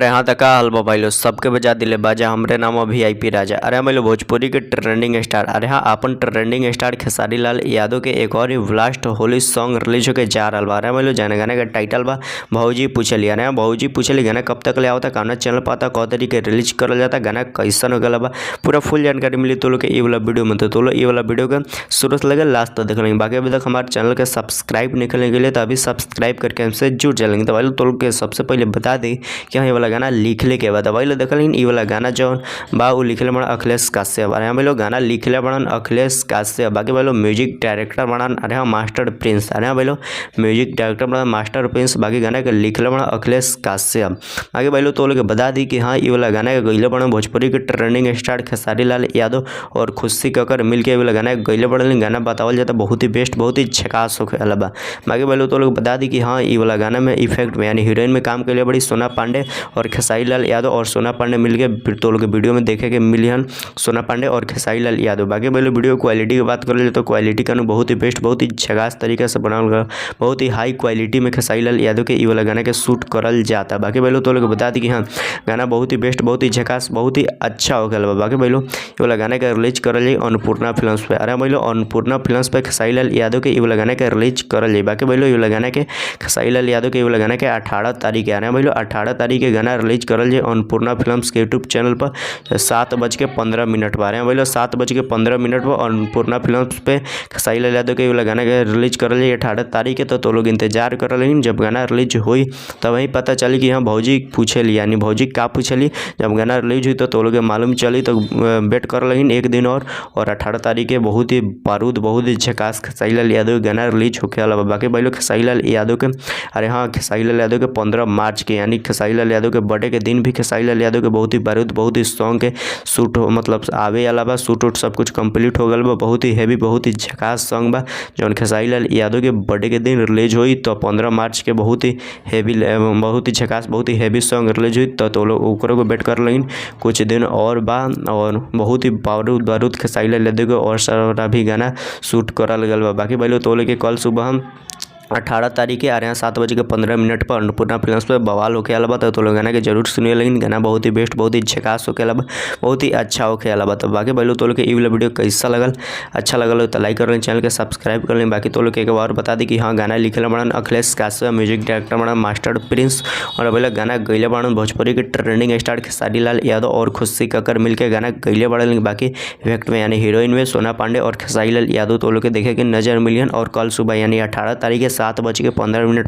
अरे हाँ त का हाल बा भाई लोग, सबके बजा दिले बाजा। हमरे नाम वीआईपी राजा। अरे हम लोग भोजपुरी के ट्रेंडिंग स्टार। अरे हाँ, अपन ट्रेंडिंग स्टार खेसारी लाल यादव के एक और ही ब्लास्ट होली सॉन्ग रिलीज होके जा रहा बा। अरे हम लोग जाने गाने का टाइटल बा भौजी पूछली। अरे हाँ, भौजी पूछली गाना कब तक ले आवता, कौना चैनल पर आता, कौ तरीके रिलीज करल जाता, गाना कैसन हो गया बा, पूरा फुल जानकारी मिली तो लोग के ई वाला वीडियो में। तो लोग ई वाला वीडियो के शुरू से लगे लास्ट तक देख लेंगे। बाकी अभी तक हमारे चैनल के सब्सक्राइब नहीं करने के लिए तो अभी सब्सक्राइब करके हमसे जुड़ जाएंगे। तो भाई लोग तो लोग के सबसे पहले बता दी कि हाँ, ये वाला गाना लिखले के बाद भाई लोग देखल ई वाला गाना जौन बा उ लिखले बड़ा अखिलेश काश्यप। अरे हाँ भाई लोग, गाना लिखले बड़न अखिलेश काश्यप। बाकी भाई लोग म्यूजिक डायरेक्टर बड़न अरे हाँ मास्टर प्रिंस। अरे हाँ भाई लोग, म्यूजिक डायरेक्टर बड़ा मास्टर प्रिंस। बाकी गाना के लिखले बड़ा अखिलेश काश्यप। बाकी भाई लोग तो लोग के बता दी कि हाँ, ये वाला गाना के गईले बड़न भोजपुरी के ट्रेंडिंग स्टार खेसारी लाल यादव और खुशी ककर मिल के वाला गाना गईले बड़न। गाना बतावल जाता बहुत ही बेस्ट, बहुत ही झकास होखे वाला बा। बाकी भाई लोग तो लोग बता दी कि हाँ, ये वाला गाना में इफेक्ट में यानी हीरोइन में काम के बड़ी सोना पांडे और खेसारी लाल यादव और सोना पांडे मिल के तो लोग वीडियो में देखे के मिली हन सोना पांडे और खेसारी लाल यादव। बाकी भाई लोग वीडियो क्वालिटी की बात कर तो क्वालिटी का बहुत ही बेस्ट, बहुत ही झकास तरीका से बनावल गया, बहुत ही हाई क्वालिटी में खेसारी लाल यादव के ई वाला गाना के शूट करल जाता। बाकी भाई लोग तो लोग बता दी कि हाँ, गाना बहुत ही बेस्ट, बहुत ही झकास, बहुत ही अच्छा हो गया। बाकी भाई लोग ये वाला गाना के रिलीज करल जाई अन्नपूर्णा फिल्म्स पे। अरे भाई लोग, अन्नपूर्णा फिल्म्स पे खेसारी लाल यादव के ई वाला गाना के रिलीज करल जाई। बाकी भाई लोग ये वाला गाना के खेसारी लाल यादव के ई वाला गाना के 18 तारीख के, अरे भाई लोग 18 तारीख के गाना रिलीज करल जाई अन्नपूर्णा फिल्म्स के यूट्यूब चैनल पर 7:15 पर। अरे भाई लोग, 7:15 पर अन्नपूर्णा फिल्म्स पे खेसारी लाल यादव के ई वाला गाना के रिलीज करल जाई 18 तारीख के। तो लोग इंतजार करल लेकिन जब गाना रिलीज हुई तब वही पता चली कि हाँ भौजी पूछेली, यानी भौजी का पूछेली। जब गाना रिलीज हुई तो लोग मालूम चली, तो वेट कर लगिन एक दिन और 18 तारीख के बहुत ही बारूद, बहुत ही झकास खेसारी लाल यादव के गाना रिलीज होखे वाला बा। बाकी भाई लोग खेसारी लाल यादव के, अरे हाँ, खेसारी लाल यादव के 15 मार्च के यानी खेसारी लाल यादव के बर्थडे के दिन भी खेसारी लाल यादव के बहुत ही बारूद, बहुत ही सॉन्ग के शूट हो मतलब आवे वाला बा। शूट उट सब कुछ कंप्लीट हो गल बा। बहुत ही हैवी, बहुत ही झकास सॉन्ग बा जौन खेसारी लाल यादव के बर्थडे के दिन रिलीज हुई। तो 15 मार्च के बहुत ही हैवी, बहुत ही झकास, बहुत ही हैवी सॉन्ग रिलीज हुई। तो लोग ओकरो को वेट कर लगिन कुछ दिन और बा और बहुत ही बारूद बारूद खेसारी लाल यादव के और सारा भी गाना शूट करल गल बा। बाकी भाई लोग तो लेके कल सुबह हम 18 तारीख के आ रहे हैं 7:15 पर अन्नपूर्णा फिल्म्स पे बवाल होके वाला बा। तो लोग गाना के जरूर सुनिए, लेकिन गाना बहुत ही बेस्ट, बहुत ही झकास होके वाला बा, बहुत ही अच्छा होके वाला बा। तो बाकी भाई लोग तो लोग के ई वाला वीडियो कैसा लगल, अच्छा लगल हो तो लाइक कर लें, चैनल के सब्सक्राइब कर लें। बाकी तो लोग एक बार बता दी कि हाँ, गाना लिखल बड़न अखिलेश काश्यप, म्यूजिक डायरेक्टर बड़न मास्टर प्रिंस और अभी गाना गैले बड़न भोजपुरी के ट्रेंडिंग स्टार खेसारी लाल यादव और खुशी ककर मिल के गाना गैले बड़न। बाकी इफेक्ट में यानी हीरोइन में सोना पांडे और खेसारी लाल यादव तो लोग के देखे के नजर मिलियन। और कल सुबह यानी 18 तारीख के 7:15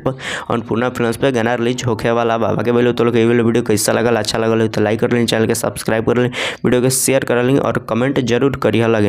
पर अन्नपूर्णा फिल्म्स पे गाना रिलीज होखे वाला बा। बाकी भाई लोग तो लोग ये वीडियो कैसा लगल, अच्छा लगल तो लाइक कर लें, चैनल के सब्सक्राइब कर लें, वीडियो के शेयर कर लें और कमेंट जरूर करिए लगे।